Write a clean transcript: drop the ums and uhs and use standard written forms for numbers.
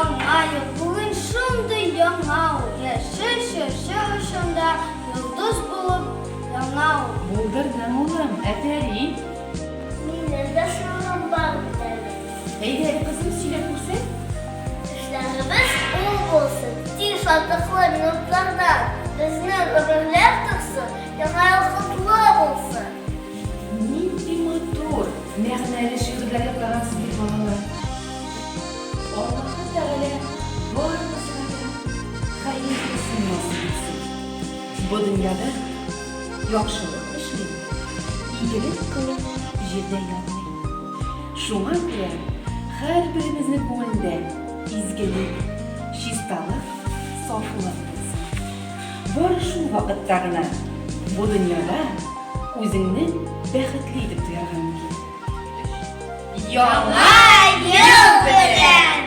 Яңа ел, бүген шундый яңа ул, яшел чыршы очында йолдыз булып яна ул. Булдырдың, улым, афәрин! Минем дә шигырем бар бит әле. Әйдә әле, кызым, сөйләп күрсәт. Эшләребез уң булсын, тик шатлыклы минутлардан безнең гомерләр торсын, Яңа ел котлы булсын! Нинди матур, мәгънәле шигырьләр ятлагансыз бит, балалар. Аллаһы Тәгалә барыбызга да хәерлесен насыйп итсен. Бу дөньяда яхшылык эшли, игелек кылып җирдә ятмый. Шуңа күрә һәрберебезнең күңелендә изгелек, чисталык, сафлык булсын. Бары шул вакытта гына бу дөньяда үзеңне бәхетле итеп тоярга мөмкин. Яңа ел белән!